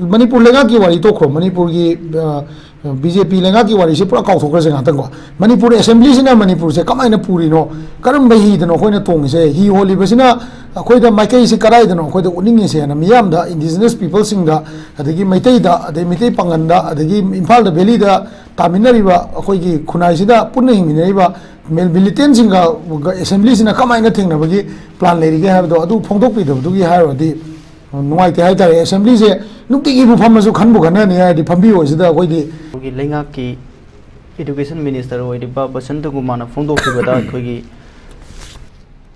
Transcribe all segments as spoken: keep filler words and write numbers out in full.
ꯃꯅꯤꯄꯨꯔ ꯂꯩꯉꯥꯛꯀꯤ ꯋꯥꯔꯤ ꯇꯣꯛꯈ꯭ꯔꯣ, ꯃꯅꯤꯄꯨꯔꯒꯤ ꯕꯤ ꯖꯦ ꯄꯤ ꯂꯩꯉꯥꯛꯀꯤ ꯋꯥꯔꯤꯁꯦ ꯄꯨꯔꯥ ꯀꯥꯎꯊꯣꯛꯈ꯭ꯔꯁꯦ ꯉꯥꯛꯇꯪꯀꯣ꯫ ꯃꯅꯤꯄꯨꯔ ꯑꯦꯁꯦꯝꯕ꯭ꯂꯤꯁꯤꯅ ꯃꯅꯤꯄꯨꯔꯁꯦ ꯀꯃꯥꯏꯅ ꯄꯨꯔꯤꯅꯣ, ꯀꯔꯝꯕ ꯍꯤꯗꯅꯣ ꯑꯩꯈꯣꯏꯅ ꯇꯣꯡꯉꯤꯁꯦ? ꯍꯤ ꯍꯣꯜꯂꯤꯕꯁꯤꯅ ꯑꯩꯈꯣꯏꯗ ꯃꯥꯏꯀꯩꯁꯤ ꯀꯗꯥꯏꯗꯅꯣ ꯑꯩꯈꯣꯏꯗ ꯎꯠꯅꯤꯡꯉꯤꯁꯦꯅ ꯃꯤꯌꯥꯝꯗ, ꯏꯟꯗꯤꯖꯤꯅꯁ ꯄꯤꯄꯜꯁꯤꯡꯗ, ꯑꯗꯒꯤ ꯃꯩꯇꯩꯗ, ꯑꯗꯩ ꯃꯩꯇꯩ ꯄꯥꯡꯒꯟꯗ, ꯑꯗꯒꯤ ꯏꯝꯐꯥꯜꯗ, ꯚꯦꯂꯤꯗ ꯇꯥꯃꯤꯟꯅꯔꯤꯕ ꯑꯩꯈꯣꯏꯒꯤ ꯈꯨꯟꯅꯥꯏꯁꯤꯗ ꯄꯨꯟꯅ ꯍꯤꯡꯃꯤꯟꯅꯔꯤꯕ ꯃꯤꯂꯤꯇꯦꯟꯁꯤꯡꯒ ꯑꯦꯁꯦꯝꯕ꯭ꯂꯤꯁꯤꯅ ꯀꯃꯥꯏꯅ ꯊꯦꯡꯅꯕꯒꯤ ꯄ꯭ꯂꯥꯟ ꯂꯩꯔꯤꯒꯦ ꯍꯥꯏꯕꯗꯣ, ꯑꯗꯨ ꯐꯣꯡꯗꯣꯛꯄꯤꯗꯕꯗꯨꯒꯤ ꯍꯥꯏꯔꯨꯔꯗꯤ ꯅꯨꯡꯉꯥꯏꯇꯦ ꯍꯥꯏꯇꯥꯔꯦ꯫ ꯑꯦꯁꯦꯝꯕ꯭ꯂꯤꯁꯦ ꯅꯨꯡꯇꯤꯒꯤꯕꯨ ꯐꯝꯃꯁꯨ ꯈꯟꯕꯨ ꯈꯟꯅꯅꯤ ꯍꯥꯏꯔꯗꯤ ꯐꯝꯕꯤꯌꯣ ꯁꯤꯗ ꯑꯩꯈꯣꯏꯗꯤ꯫ ꯑꯩꯈꯣꯏꯒꯤ ꯂꯩꯉꯥꯛꯀꯤ ꯏꯗꯨꯀꯦꯁꯟ ꯃꯤꯅꯤꯁꯇꯔ ꯑꯣꯏꯔꯤꯕ ꯕꯁꯟꯇ ꯀꯨꯃꯥꯔꯅ ꯐꯣꯡꯗꯣꯛꯈꯤꯕꯗ ꯑꯩꯈꯣꯏꯒꯤ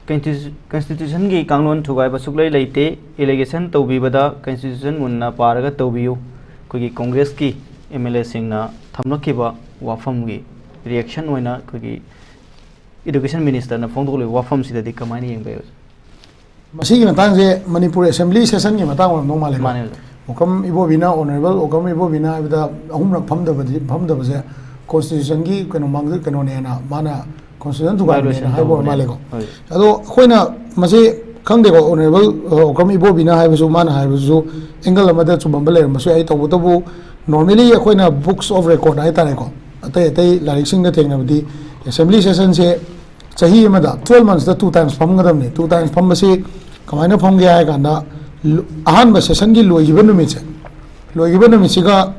ꯀꯟꯁꯇꯤꯇ꯭ꯌꯨ-, ꯀꯟꯁꯇꯤꯇ꯭ꯌꯨꯁꯟꯒꯤ ꯀꯥꯡꯂꯣꯟ ꯊꯨꯒꯥꯏꯕ ꯁꯨꯛꯂꯩ ꯂꯩꯇꯦ, ꯑꯦꯂꯤꯒꯦꯁꯟ ꯇꯧꯕꯤꯕꯗ ꯀꯟꯁꯇꯤꯇ꯭ꯌꯨꯁꯟ ꯃꯨꯟꯅ ꯄꯥꯔꯒ ꯇꯧꯕꯤꯌꯨ꯫ ꯑꯩꯈꯣꯏꯒꯤ ꯀꯣꯡꯒ꯭ꯔꯦꯁꯀꯤ ꯑꯦꯝ ꯑꯦꯜ ꯑꯦꯁꯤꯡꯅ ꯊꯝꯂꯛꯈꯤꯕ ꯋꯥꯐꯝꯒꯤ ꯔꯤꯌꯦꯛꯁꯟ ꯑꯣꯏꯅ ꯑꯩꯈꯣꯏꯒꯤ ꯏꯗꯨꯀꯦꯁꯟ ꯃꯤꯅꯤꯁꯇꯔꯅ ꯐꯣꯡꯗꯣꯛꯂꯤꯕ ꯋꯥꯐꯝꯁꯤꯗꯗꯤ ꯀꯃꯥꯏꯅ ꯌꯦꯡꯕ ꯌꯥꯏ? ꯃꯁꯤꯒꯤ ꯃꯇꯥꯡꯁꯦ ꯃꯅꯤꯄꯨꯔ ꯑꯦꯁꯦꯝꯕ꯭ꯂꯤ ꯁꯦꯁꯟꯒꯤ ꯃꯇꯥꯡ ꯑꯣꯏꯔꯝꯗꯧ ꯃꯥꯜꯂꯦ꯫ ꯃꯥꯅꯦ, ꯑꯣꯖꯥ꯫ ꯑꯣꯀꯝ ꯏꯕꯣꯕꯤꯅ, ꯑꯣꯅꯔꯦꯕꯜ ꯑꯣꯀꯝ ꯏꯕꯣꯕꯤꯅ ꯍꯥꯏꯕꯗ ꯑꯍꯨꯝꯔꯛ ꯐꯝꯗꯕꯗꯤ, ꯐꯝꯗꯕꯁꯦ ꯀꯣꯟꯁꯇꯤꯇ꯭ꯌꯨꯁꯟꯒꯤ ꯀꯩꯅꯣ ꯃꯥꯡꯖ-, ꯀꯩꯅꯣꯅꯦꯅ ꯃꯥꯅ ꯀꯣꯟꯁꯇꯤꯇ꯭ꯌꯨꯁꯟ ꯊꯨꯒꯥꯏꯕꯅꯦꯅ violation ꯍꯥꯏꯕ ꯑꯣꯏꯔ ꯇꯧꯕꯅꯦ꯫ ꯃꯥꯜꯂꯦꯀꯣ꯫ ꯍꯣꯏ꯫ ꯑꯗꯣ ꯑꯩꯈꯣꯏꯅ ꯃꯁꯤ ꯈꯪꯗꯦꯀꯣ, ꯑꯣꯅꯔꯦꯕꯜ, ꯑ, ꯑꯣꯀꯝ ꯏꯕꯣꯕꯤꯅ ꯍꯥꯏꯕꯁꯨ, ꯃꯥꯅ ꯍꯥꯏꯕꯁꯨ ꯑꯦꯡꯒꯜ ꯑꯃꯗ ꯆꯨꯝꯃꯝꯕ ꯂꯩꯔꯝꯕꯁꯨ ꯌꯥꯏ꯫ ꯇꯧꯕꯇꯕꯨ normally ꯑꯩꯈꯣꯏꯅ books of record ꯍꯥꯏꯇꯥꯔꯦꯀꯣ, ꯑꯇꯩ ꯑꯇꯩ ꯂꯥꯏꯔꯤꯛꯁꯤꯡꯗ ꯊꯦꯡꯅꯕꯗꯤ ꯑꯦꯁꯦꯝꯕ꯭ꯂꯤ ꯁꯦꯁꯟꯁꯦ ꯆꯍꯤ ꯑꯃꯗ twelve monthsꯇ two times ꯐꯝꯒꯗꯕꯅꯤ꯫ Two times ꯐꯝꯕꯁꯤ ꯀꯃꯥꯏꯅ ꯐꯝꯒꯦ ꯍꯥꯏ ꯀꯥꯟꯗ, ꯂꯨ-, ꯑꯍꯥꯟꯕ ꯁꯦꯁꯟꯒꯤ ꯂꯣꯏꯈꯤꯕ ꯅꯨꯃꯤꯠꯁꯦ, ꯂꯣꯏꯈꯤꯕ ꯅꯨꯃꯤꯠꯁꯤꯒ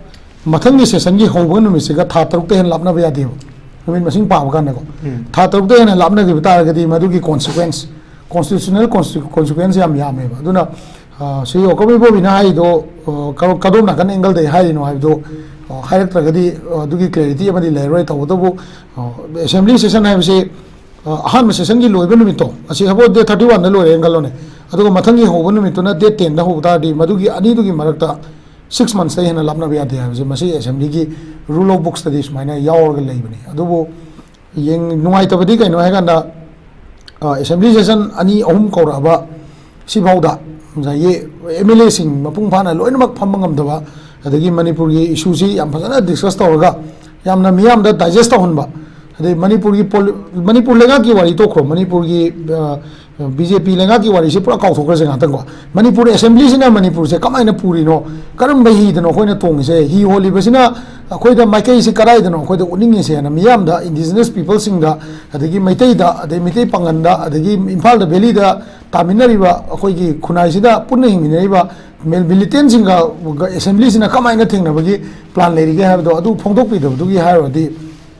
ꯃꯊꯪꯒꯤ ꯁꯦꯁꯟꯒꯤ ꯍꯧꯕ ꯅꯨꯃꯤꯠꯁꯤꯒ ꯊꯥ ꯇꯔꯨꯛꯇ ꯍꯦꯟꯅ ꯂꯥꯞꯅꯕ ꯌꯥꯗꯦꯕ, ꯅꯨꯃꯤꯠ ꯃꯁꯤꯡ ꯄꯥꯕ ꯀꯥꯟꯗꯀꯣ꯫ ꯎꯝ꯫ ꯊꯥ ꯇꯔꯨꯛꯇ ꯍꯦꯟꯅ ꯂꯥꯞꯅꯈꯤꯕ ꯇꯥꯔꯒꯗꯤ ꯃꯗꯨꯒꯤ consequence, constitutional conse-, consequence ꯌꯥꯝ ꯌꯥꯝꯃꯦꯕ꯫ ꯑꯗꯨꯅ, ꯑ, ꯁꯤ ꯑꯣꯀꯝ ꯏꯕꯣꯕꯤꯅ ꯍꯥꯏꯔꯤꯗꯣ, ꯑ, ꯀꯔꯣ-, ꯀꯗꯣꯝ ꯅꯥꯀꯟ ꯑꯦꯡꯒꯜꯗꯒꯤ ꯍꯥꯏꯔꯤꯅꯣ ꯍꯥꯏꯕꯗꯣ, ꯑ, ꯍꯥꯏꯔꯛꯇ꯭ꯔꯒꯗꯤ, ꯑ, ꯑꯗꯨꯒꯤ clarity ꯑꯃꯗꯤ ꯂꯩꯔꯔꯣꯏ꯫ ꯇꯧꯕꯇꯕꯨ, ꯑ, ꯑꯦꯁꯦꯝꯕ꯭ꯂꯤ ꯁꯦꯁꯟ ꯍꯥꯏꯕꯁꯤ, ꯑ, ꯑꯍꯥꯟꯕ ꯁꯦꯁꯟꯒꯤ ꯂꯣꯏꯕ ꯅꯨꯃꯤꯠꯇꯣ, ꯑꯁꯤ ꯁꯄꯣꯁ date thirty oneꯗ ꯂꯣꯏꯔꯦꯅ ꯈꯜꯂꯣꯅꯦ, ꯑꯗꯨꯒ ꯃꯊꯪꯒꯤ ꯍꯧꯕ ꯅꯨꯃꯤꯠꯇꯨꯅ date tenꯗ ꯍꯧꯕ ꯇꯥꯔꯗꯤ, ꯃꯗꯨꯒꯤ ꯑꯅꯤꯗꯨꯒꯤ ꯃꯔꯛꯇ six monthsꯇ ꯍꯦꯟꯅ ꯂꯥꯞꯅꯕ ꯌꯥꯗꯦ ꯍꯥꯏꯕꯁꯦ ꯃꯁꯤ ꯑꯦꯁꯦꯝꯕ꯭ꯂꯤꯒꯤ rule of booksꯇꯗꯤ ꯁꯨꯃꯥꯏꯅ ꯌꯥꯎꯔꯒ ꯂꯩꯕꯅꯤ꯫ ꯑꯗꯨꯕꯨ ꯌꯦꯡ-, ꯅꯨꯡꯉꯥꯏꯇꯕꯗꯤ ꯀꯩꯅꯣ ꯍꯥꯏꯀꯥꯟꯗ, ꯑ, ꯑꯦꯁꯦꯝꯕ꯭ꯂꯤ ꯁꯦꯁꯟ ꯑꯅꯤ ꯑꯍꯨꯝ ꯀꯧꯔꯛꯑꯕ ꯁꯤꯐꯥꯎꯗ ꯉꯁꯥꯏꯒꯤ ꯑꯦꯝ ꯑꯦꯜ ꯑꯦꯁꯤꯡ ꯃꯄꯨꯡ ꯐꯥꯅ ꯂꯣꯏꯅꯃꯛ ꯐꯝꯕ ꯉꯝꯗꯕ, ꯑꯗꯒꯤ ꯃꯅꯤꯄꯨꯔꯒꯤ ꯏꯁꯨꯁꯤ ꯌꯥꯝ ꯐꯖꯅ ꯗꯤꯁꯀꯁ ꯇꯧꯔꯒ ꯌꯥꯝꯅ ꯃꯤꯌꯥꯝꯗ ꯗꯥꯏꯖꯦꯁ ꯇꯧꯍꯟꯕ, ꯑꯗꯩ ꯃꯅꯤꯄꯨꯔꯒꯤ ꯄꯣꯂꯤ-, ꯃꯅꯤꯄꯨꯔ ꯂꯩꯉꯥꯛꯀꯤ ꯋꯥꯔꯤ ꯇꯣꯛꯈ꯭ꯔꯣ, ꯃꯅꯤꯄꯨꯔꯒꯤ, ꯑ, ꯕꯤ ꯖꯦ ꯄꯤ ꯂꯩꯉꯥꯛꯀꯤ ꯋꯥꯔꯤꯁꯦ ꯄꯨꯔꯥ ꯀꯥꯎꯊꯣꯛꯈ꯭ꯔꯁꯦ ꯉꯥꯛꯇꯪꯀꯣ꯫ ꯃꯅꯤꯄꯨꯔ ꯑꯦꯁꯦꯝꯕ꯭ꯂꯤꯁꯤꯅ ꯃꯅꯤꯄꯨꯔꯁꯦ ꯀꯃꯥꯏꯅ ꯄꯨꯔꯤꯅꯣ? ꯀꯔꯝꯕ ꯍꯤꯗꯅꯣ ꯑꯩꯈꯣꯏꯅ ꯇꯣꯡꯉꯤꯁꯦ? ꯍꯤ ꯍꯣꯜꯂꯤꯕꯁꯤꯅ ꯑꯩꯈꯣꯏꯗ ꯃꯥꯏꯀꯩꯁꯤ ꯀꯗꯥꯏꯗꯅꯣ ꯑꯩꯈꯣꯏꯗ ꯎꯠꯅꯤꯡꯉꯤꯁꯦꯅ ꯃꯤꯌꯥꯝꯗ, ꯏꯟꯗꯤꯖꯤꯅꯁ ꯄꯤꯄꯜꯁꯤꯡꯗ, ꯑꯗꯒꯤ ꯃꯩꯇꯩꯗ, ꯑꯗꯩ ꯃꯩꯇꯩ ꯄꯥꯉꯟꯗ, ꯑꯗꯒꯤ ꯏꯝꯐꯥꯜꯗ ꯚꯦꯂꯤꯗ ꯇꯥꯃꯤꯟꯅꯔꯤꯕ ꯑꯩꯈꯣꯏꯒꯤ ꯈꯨꯟꯅꯥꯏꯁꯤꯗ ꯄꯨꯟꯅ ꯍꯤꯡꯃꯤꯟꯅꯔꯤꯕ ꯃꯤꯜ-, ꯃꯤꯂꯤꯇꯦꯟꯁꯤꯡꯒ ꯑꯦꯁꯦꯝꯕ꯭ꯂꯤꯁꯤꯅ ꯀꯃꯥꯏꯅ ꯊꯦꯡꯅꯕꯒꯤ ꯄ꯭ꯂꯥꯟ ꯂꯩꯔꯤꯒꯦ ꯍꯥꯏꯕꯗꯣ, ꯑꯗꯨ ꯐꯣꯡꯗꯣꯛꯄꯤꯗꯕꯗꯨꯒꯤ ꯍꯥꯏꯔꯨꯔꯗꯤ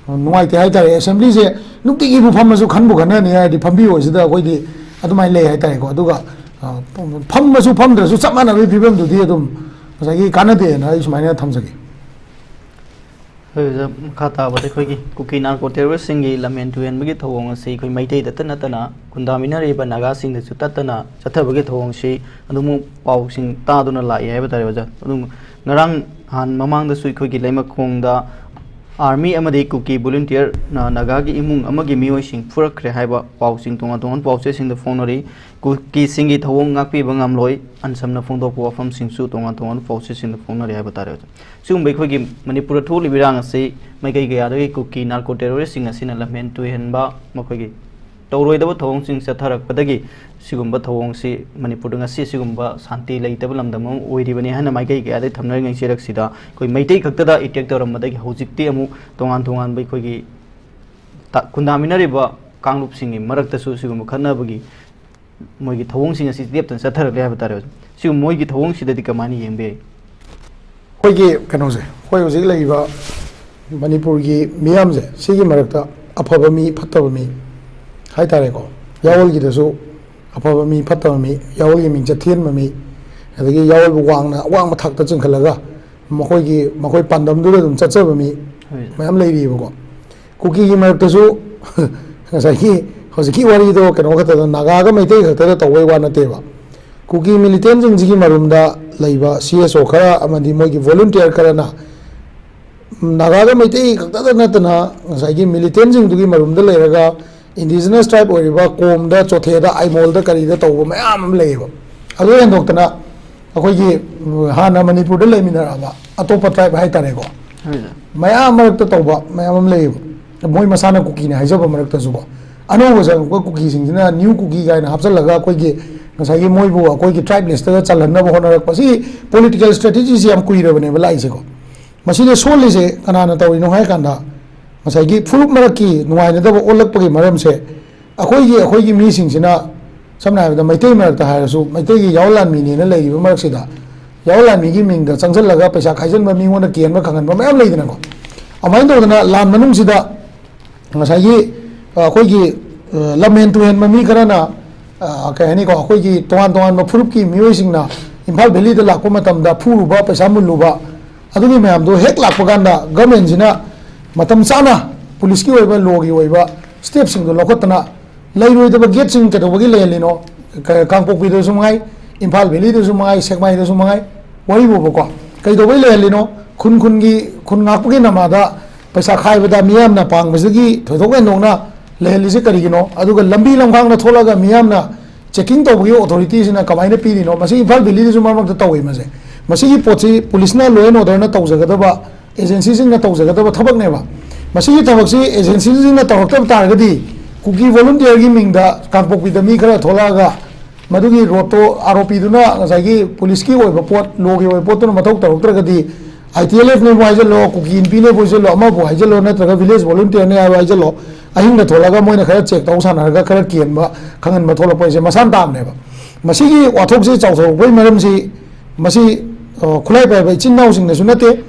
ꯅꯨꯡꯉꯥꯏꯇꯦ ꯍꯥꯏꯇꯥꯔꯦ꯫ ꯑꯦꯁꯦꯝꯕ꯭ꯂꯤꯁꯦ ꯅꯨꯡꯇꯤꯒꯤꯕꯨ ꯐꯝꯃꯁꯨ ꯈꯟꯕꯨ ꯈꯟꯅꯅꯤ ꯍꯥꯏꯔꯗꯤ ꯐꯝꯕꯤꯌꯣ ꯁꯤꯗ ꯑꯩꯈꯣꯏꯗꯤ ꯑꯗꯨꯃꯥꯏꯅ ꯂꯩ ꯍꯥꯏꯇꯥꯔꯦꯀꯣ꯫ ꯑꯗꯨꯒ, ꯑ, ꯐꯝꯃꯁꯨ ꯐꯝꯗ꯭ꯔꯁꯨ ꯆꯞ ꯃꯥꯟꯅꯕꯒꯤ ꯐꯤꯕꯝꯗꯨꯗꯤ ꯑꯗꯨꯝ ꯉꯁꯥꯏꯒꯤ ꯀꯥꯟꯅꯗꯦꯅ ꯑꯩ ꯁꯨꯃꯥꯏꯅ ꯊꯝꯖꯒꯦ꯫ ꯑꯩꯈꯣꯏ ꯑꯣꯖꯥ, ꯃꯈꯥ ꯇꯥꯕꯗ ꯑꯩꯈꯣꯏꯒꯤ ꯀꯨꯀꯤ ꯅꯥꯔꯀꯣ ꯇꯦꯔꯣꯔꯤꯁꯁꯤꯡꯒꯤ ꯂꯝꯍꯦꯟ ꯇꯨꯍꯦꯟꯕꯒꯤ ꯊꯧꯑꯣꯡ ꯑꯁꯤ ꯑꯩꯈꯣꯏ ꯃꯩꯇꯩꯗꯇ ꯅꯠꯇꯅ ꯈꯨꯟꯗꯥꯃꯤꯟꯅꯔꯤꯕ ꯅꯥꯒꯥꯁꯤꯡꯗꯁꯨ ꯇꯠꯇꯅ ꯆꯠꯊꯕꯒꯤ ꯊꯧꯑꯣꯡꯁꯤ ꯑꯗꯨꯃꯛ ꯄꯥꯎꯁꯤꯡ ꯇꯥꯗꯨꯅ ꯂꯥꯛꯏ ꯍꯥꯏꯕ ꯇꯥꯔꯦ ꯑꯣꯖꯥ꯫ ꯑꯗꯨꯝ ꯉꯔꯥꯡ ꯅꯍꯥꯟ ꯃꯃꯥꯡꯗꯁꯨ ꯑꯩꯈꯣꯏꯒꯤ ꯂꯩꯃꯈꯣꯡꯗ ꯑꯥꯔꯃꯤ ꯑꯃꯗꯤ ꯀꯨꯀꯤ ꯚꯣꯂꯨꯟꯇꯤꯌꯔꯅ ꯅꯥꯒꯥꯒꯤ ꯏꯃꯨꯡ ꯑꯃꯒꯤ ꯃꯤꯑꯣꯏꯁꯤꯡ ꯐꯨꯔꯛꯈ꯭ꯔꯦ ꯍꯥꯏꯕ ꯄꯥꯎꯁꯤꯡ ꯇꯣꯉꯥꯟ ꯇꯣꯉꯥꯟꯕ ꯄꯥꯎ ꯆꯦꯁꯤꯡꯗ ꯐꯣꯡꯅꯔꯤ꯫ ꯀꯨꯀꯤꯁꯤꯡꯒꯤ ꯊꯧꯑꯣꯡ ꯉꯥꯛꯄꯤꯕ ꯉꯝꯂꯣꯏ, ꯑꯟꯁꯝꯅ ꯐꯣꯡꯗꯣꯛꯄ ꯋꯥꯐꯝꯁꯤꯡꯁꯨ ꯇꯣꯉꯥꯟ ꯇꯣꯉꯥꯟꯕ ꯄꯥꯎ ꯆꯦꯁꯤꯡꯗ ꯐꯣꯡꯅꯔꯤ ꯍꯥꯏꯕ ꯇꯥꯔꯦ ꯑꯣꯖꯥ꯫ ꯁꯤꯒꯨꯝꯕ ꯑꯩꯈꯣꯏꯒꯤ ꯃꯅꯤꯄꯨꯔꯗ ꯊꯣꯛꯂꯤꯕ ꯏꯔꯥꯡ ꯑꯁꯤ ꯃꯥꯏꯀꯩ ꯀꯌꯥꯗꯒꯤ ꯀꯨꯀꯤ ꯅꯥꯔꯀꯣ ꯇꯦꯔꯣꯔꯤꯁꯁꯤꯡ ꯑꯁꯤꯅ ꯂꯝꯍꯦꯟ ꯇꯨꯍꯦꯟꯕ, ꯃꯈꯣꯏꯒꯤ ꯇꯧꯔꯣꯏꯗꯕ ꯊꯧꯑꯣꯡꯁꯤꯡ ꯆꯠꯊꯔꯛꯄꯗꯒꯤ ꯁꯤꯒꯨꯝꯕ ꯊꯧꯑꯣꯡꯁꯤ ꯃꯅꯤꯄꯨꯔꯗ ꯉꯁꯤ ꯁꯤꯒꯨꯝꯕ ꯁꯥꯟꯇꯤ ꯂꯩꯇꯕ ꯂꯝꯗꯝ ꯑꯃ ꯑꯣꯏꯔꯤꯕꯅꯤ ꯍꯥꯏꯅ ꯃꯥꯏꯀꯩ ꯀꯌꯥꯗꯒꯤ ꯊꯝꯅꯔꯤꯉꯩ ꯆꯦꯔꯛꯁꯤꯗ ꯑꯩꯈꯣꯏ ꯃꯩꯇꯩ ꯈꯛꯇꯗ ꯑꯦꯇꯦꯛ ꯇꯧꯔꯝꯕꯗꯒꯤ ꯍꯧꯖꯤꯛꯇꯤ ꯑꯃꯨꯛ ꯇꯣꯉꯥꯟ ꯇꯣꯉꯥꯟꯕ ꯑꯩꯈꯣꯏꯒꯤ ꯇ-, ꯈꯨꯟꯗꯥꯃꯤꯟꯅꯔꯤꯕ ꯀꯥꯡꯂꯨꯞꯁꯤꯡꯒꯤ ꯃꯔꯛꯇꯁꯨ ꯁꯤꯒꯨꯝꯕ ꯈꯠꯅꯕꯒꯤ ꯃꯣꯏꯒꯤ ꯊꯧꯑꯣꯡꯁꯤꯡ ꯑꯁꯤ ꯂꯦꯞꯇꯅ ꯆꯠꯊꯔꯛꯂꯦ ꯍꯥꯏꯕ ꯇꯥꯔꯦ ꯑꯣꯖꯥ꯫ ꯁꯤꯒꯨꯝꯕ ꯃꯣꯏꯒꯤ ꯊꯧꯑꯣꯡꯁꯤꯗꯗꯤ ꯀꯃꯥꯏꯅ ꯌꯦꯡꯕ ꯌꯥꯏ? ꯑꯩꯈꯣꯏꯒꯤ ꯀꯩꯅꯣꯁꯦ, ꯑꯩꯈꯣꯏ ꯍꯧꯖꯤꯛ ꯂꯩꯔꯤꯕ ꯃꯅꯤꯄꯨꯔꯒꯤ ꯃꯤꯌꯥꯝꯁꯦ, ꯁꯤꯒꯤ ꯃꯔꯛꯇ ꯑꯐꯕ ꯃꯤ, ꯐꯠꯇꯕ ꯃꯤ ꯍꯥꯏꯇꯥꯔꯦꯀꯣ, ꯌꯥꯑꯣꯜꯒꯤꯗꯁꯨ ꯑꯐꯕ ꯃꯤ, ꯐꯠꯇꯕ ꯃꯤ, ꯌꯥꯑꯣꯜꯒꯤ ꯃꯤꯡꯆꯠ ꯊꯤꯍꯟꯕ ꯃꯤ, ꯑꯗꯒꯤ ꯌꯥꯑꯣꯜꯕꯨ ꯋꯥꯡꯅ ꯑꯋꯥꯡꯕ ꯊꯥꯛꯇ ꯆꯤꯡꯈꯠꯂꯒ ꯃꯈꯣꯏꯒꯤ, ꯃꯈꯣꯏ ꯄꯥꯟꯗꯝꯗꯨꯗ ꯑꯗꯨꯝ ꯆꯠꯆꯕ ꯃꯤ ꯍꯣꯏ꯫ ꯃꯌꯥꯝ ꯂꯩꯔꯤꯑꯕꯀꯣ꯫ ꯀꯨꯀꯤꯒꯤ ꯃꯔꯛꯇꯁꯨ ꯉꯁꯥꯏꯒꯤ ꯍꯧꯖꯤꯛꯀꯤ ꯋꯥꯔꯤꯗꯣ ꯀꯩꯅꯣ ꯈꯛꯇꯗ, ꯅꯥꯒꯥꯒ ꯃꯩꯇꯩ ꯈꯛꯇꯗ ꯇꯧꯕꯩ ꯋꯥ ꯅꯠꯇꯦꯕ꯫ ꯀꯨꯀꯤ ꯃꯤꯂꯤꯇꯦꯟꯁꯤꯡꯁꯤꯒꯤ ꯃꯔꯨꯝꯗ ꯂꯩꯕ ꯁꯤ ꯑꯦꯁ ꯑꯣ ꯈꯔ ꯑꯃꯗꯤ ꯃꯣꯏꯒꯤ ꯚꯣꯂꯨꯟꯇꯤꯌꯔ ꯈꯔꯅ ꯅꯥꯒꯥꯒ ꯃꯩꯇꯩ ꯈꯛꯇꯗ ꯅꯠꯇꯅ ꯉꯁꯥꯏꯒꯤ ꯃꯤꯂꯤꯇꯦꯟꯁꯤꯡꯗꯨꯒꯤ ꯃꯔꯨꯝꯗ ꯂꯩꯔꯒ ꯏꯟꯗꯤꯖꯤꯅꯁ ꯇ꯭ꯔꯥꯏꯕ ꯑꯣꯏꯔꯤꯕ ꯀꯣꯝꯗ, ꯆꯣꯊꯦꯗ, ꯑꯥꯏꯃꯣꯜꯗ, ꯀꯔꯤꯗ ꯇꯧꯕ ꯃꯌꯥꯝ ꯑꯃ ꯂꯩꯌꯦꯕ꯫ ꯑꯗꯨ ꯍꯦꯟꯗꯣꯛꯇꯅ ꯑꯩꯈꯣꯏꯒꯤ, ꯎꯝ, ꯍꯥꯟꯅ ꯃꯅꯤꯄꯨꯔꯗ ꯂꯩꯃꯤꯟꯅꯔꯛꯑꯕ ꯑꯇꯣꯞꯄ ꯇ꯭ꯔꯥꯏꯕ ꯍꯥꯏꯇꯥꯔꯦꯀꯣ, ꯍꯣꯏ꯫ ꯃꯌꯥꯝ ꯃꯔꯛꯇ ꯇꯧꯕ ꯃꯌꯥꯝ ꯑꯃ ꯂꯩꯌꯦꯕ, ꯃꯣꯏ ꯃꯁꯥꯅ ꯀꯨꯀꯤꯅꯦ ꯍꯥꯏꯖꯕ ꯃꯔꯛꯇꯁꯨꯀꯣ꯫ ꯑꯅꯧꯕ ꯆꯪꯉꯛꯄ ꯀꯨꯀꯤꯁꯤꯡꯁꯤꯅ ꯅ꯭ꯌꯨ ꯀꯨꯀꯤ ꯀꯥꯏꯅ ꯍꯥꯞꯆꯤꯜꯂꯒ ꯑꯩꯈꯣꯏꯒꯤ ꯉꯁꯥꯏꯒꯤ ꯃꯣꯏꯕꯨ ꯑꯩꯈꯣꯏꯒꯤ ꯇ꯭ꯔꯥꯏꯕ ꯂꯤꯁꯇꯒ ꯆꯜꯍꯟꯅꯕ ꯍꯣꯠꯅꯔꯛꯄ, ꯁꯤ ꯄꯣꯂꯤꯇꯤꯀꯦꯜ ꯁ꯭ꯇ꯭ꯔꯦꯇꯦꯖꯤꯁꯤ ꯌꯥꯝ ꯀꯨꯏꯔꯕꯅꯦꯕ ꯂꯥꯛꯏꯁꯦꯀꯣ꯫ ꯃꯁꯤꯗ ꯁꯣꯜꯂꯤꯁꯦ ꯀꯅꯥꯅ ꯇꯧꯔꯤꯅꯣ ꯍꯥꯏ ꯀꯥꯟꯗ, ꯉꯁꯥꯏꯒꯤ ꯐꯨꯔꯨꯞ ꯃꯔꯛꯀꯤ ꯅꯨꯡꯉꯥꯏꯅꯗꯕ ꯑꯣꯜꯂꯛꯄꯒꯤ ꯃꯔꯝꯁꯦ, ꯑꯩꯈꯣꯏꯒꯤ ꯑꯩꯈꯣꯏꯒꯤ ꯃꯤꯁꯤꯡꯁꯤꯅ, ꯁꯝꯅ ꯍꯥꯏꯔꯕꯗ ꯃꯩꯇꯩ ꯃꯔꯛꯇ ꯍꯥꯏꯔꯁꯨ, ꯃꯩꯇꯩꯒꯤ ꯌꯥꯑꯣꯟ ꯂꯥꯟꯃꯤꯅꯦꯅ ꯂꯩꯔꯤꯕ ꯃꯔꯛꯁꯤꯗ, ꯌꯥꯑꯣꯟ ꯂꯥꯟꯃꯤꯒꯤ ꯃꯤꯡꯗ ꯆꯪꯁꯤꯜꯂꯒ ꯄꯩꯁꯥ ꯈꯥꯏꯖꯤꯟꯕ, ꯃꯤꯉꯣꯟꯗ ꯀꯦꯟꯕ ꯈꯪꯍꯟꯕ ꯃꯌꯥꯝ ꯂꯩꯗꯅꯀꯣ꯫ ꯑꯗꯨꯃꯥꯏꯅ ꯇꯧꯗꯅ ꯂꯥꯟ ꯃꯅꯨꯡꯁꯤꯗ ꯉꯁꯥꯏꯒꯤ, ꯑ, ꯑꯩꯈꯣꯏꯒꯤ, ꯑ, ꯂꯝꯍꯦꯟ ꯇꯨꯍꯦꯟꯕ ꯃꯤ ꯈꯔꯅ, ꯑ, ꯀꯩ ꯍꯥꯏꯅꯤꯀꯣ, ꯑꯩꯈꯣꯏꯒꯤ ꯇꯣꯉꯥꯟ ꯇꯣꯉꯥꯟꯕ ꯐꯨꯔꯨꯞꯀꯤ ꯃꯤꯑꯣꯏꯁꯤꯡꯅ ꯏꯝꯐꯥꯜ ꯚꯦꯂꯤꯗ ꯂꯥꯛꯄ ꯃꯇꯝꯗ ꯐꯨꯔꯨꯕ, ꯄꯩꯁꯥ ꯃꯨꯜꯂꯨꯕ, ꯑꯗꯨꯒꯤ ꯃꯌꯥꯝꯗꯣ ꯍꯦꯛ ꯂꯥꯛꯄ ꯀꯥꯟꯗ ꯒꯚꯔꯟꯃꯦꯟꯁꯤꯅ ꯃꯇꯝ ꯆꯥꯅ ꯄꯨꯂꯤꯁꯀꯤ ꯑꯣꯏꯕ, ꯂꯣꯒꯤ ꯑꯣꯏꯕ ꯁ꯭ꯇꯦꯞꯁꯤꯡꯗꯣ ꯂꯧꯈꯠꯇꯅ, ꯂꯩꯔꯣꯏꯗꯕ ꯒꯦꯠꯁꯤꯡ ꯀꯩꯗꯧꯕꯒꯤ ꯂꯩꯍꯜꯂꯤꯅꯣ? ꯀ-, ꯀꯥꯡꯄꯣꯛꯄꯤꯗꯁꯨ ꯃꯉꯥꯏ, ꯏꯝꯐꯥꯜ ꯚꯦꯂꯤꯗꯁꯨ ꯃꯉꯥꯏ, ꯁꯦꯛꯃꯥꯏꯗꯁꯨ ꯃꯉꯥꯏ, ꯋꯥꯔꯤꯕꯨꯕꯀꯣ, ꯀꯩꯗꯧꯕꯩ ꯂꯩꯍꯜꯂꯤꯅꯣ? ꯈꯨꯟ ꯈꯨꯟꯒꯤ, ꯈꯨꯟ ꯉꯥꯛꯄꯒꯤ ꯅꯃꯥꯗ ꯄꯩꯁꯥ ꯈꯥꯏꯕꯗ ꯃꯤꯌꯥꯝꯅ ꯄꯥꯡꯕꯁꯤꯗꯒꯤ ꯊꯣꯏꯗꯣꯛ ꯍꯦꯟꯗꯣꯛꯅ ꯂꯩꯍꯜꯂꯤꯁꯦ ꯀꯔꯤꯒꯤꯅꯣ? ꯑꯗꯨꯒ ꯂꯝꯕꯤ ꯂꯝꯈꯥꯡꯗ ꯊꯣꯛꯂꯒ ꯃꯤꯌꯥꯝꯅ ꯆꯦꯛꯀꯤꯡ ꯇꯧꯕꯒꯤ ꯑꯣꯊꯣꯔꯤꯇꯤꯁꯤꯅ ꯀꯃꯥꯏꯅ ꯄꯤꯔꯤꯅꯣ? ꯃꯁꯤ ꯏꯝꯐꯥꯜ ꯚꯦꯂꯤꯗꯁꯨ ꯃꯔꯛ ꯃꯔꯛꯇ ꯇꯧꯏ꯫ ꯃꯁꯦ, ꯃꯁꯤꯒꯤ ꯄꯣꯠꯁꯤ ꯄꯨꯂꯤꯁꯅ, ꯂꯣ ꯑꯦꯟ ꯑꯣꯔꯗꯔꯅ ꯇꯧꯖꯒꯗꯕ, ꯑꯦꯖꯦꯟꯁꯤꯁꯤꯡꯅ ꯇꯧꯖꯒꯗꯕ ꯊꯕꯛꯅꯦꯕ꯫ ꯃꯁꯤꯒꯤ ꯊꯕꯛꯁꯤ ꯑꯦꯖꯦꯟꯁꯤꯁꯤꯡꯅ ꯇꯧꯔꯛꯇꯕ ꯇꯥꯔꯒꯗꯤ, ꯀꯨꯀꯤ ꯚꯣꯂꯨꯟꯇꯤꯌꯔꯒꯤ ꯃꯤꯡꯗ ꯀꯥꯡꯄꯣꯛꯄꯤꯗ ꯃꯤ ꯈꯔ ꯊꯣꯛꯂꯛꯑꯒ ꯃꯗꯨꯒꯤ ꯔꯣꯗꯇꯣ, ꯑꯥꯔꯣꯄꯤꯗꯨꯅ ꯉꯁꯥꯏꯒꯤ ꯄꯨꯂꯤꯁꯀꯤ ꯑꯣꯏꯕ ꯄꯣꯠ, ꯂꯣꯒꯤ ꯑꯣꯏꯕ ꯄꯣꯠꯇꯨꯅ ꯃꯊꯧ ꯇꯧꯔꯛꯇ꯭ꯔꯒꯗꯤ, ꯑꯥꯏ ꯇꯤ ꯑꯦꯜ ꯑꯦꯐꯅꯦꯕꯨ ꯍꯥꯏꯖꯜꯂꯣ, ꯀꯨꯀꯤ ꯏꯟꯄꯤꯅꯦꯕꯨ ꯍꯥꯏꯖꯜꯂꯣ, ꯑꯃꯕꯨ ꯍꯥꯏꯖꯜꯂꯣ, ꯅꯠꯇ꯭ꯔꯒ ꯚꯤꯂꯦꯖ ꯚꯣꯂꯨꯟꯇꯤꯌꯔꯅꯦ ꯍꯥꯏꯕ ꯍꯥꯏꯖꯜꯂꯣ, ꯑꯍꯤꯡꯗ ꯊꯣꯛꯂꯒ ꯃꯣꯏꯅ ꯈꯔ ꯆꯦꯛ ꯇꯧ ꯁꯥꯟꯅꯔꯒ ꯈꯔ ꯀꯦꯟꯕ, ꯈꯪꯍꯟꯕ ꯊꯣꯛꯂꯛꯄ ꯍꯥꯏꯁꯦ ꯃꯁꯥꯅ ꯇꯥꯕꯅꯦꯕ꯫ ꯃꯁꯤꯒꯤ ꯋꯥꯊꯣꯛꯁꯤ ꯆꯥꯎꯊꯣꯔꯛꯄꯒꯤ ꯃꯔꯝꯁꯤ, ꯃꯁꯤ, ꯑ, ꯈꯨꯠꯂꯥꯏ ꯄꯥꯏꯕ ꯏꯆꯤꯟ ꯏꯅꯥꯎꯁꯤꯡꯅꯁꯨ ꯅꯠꯇꯦ,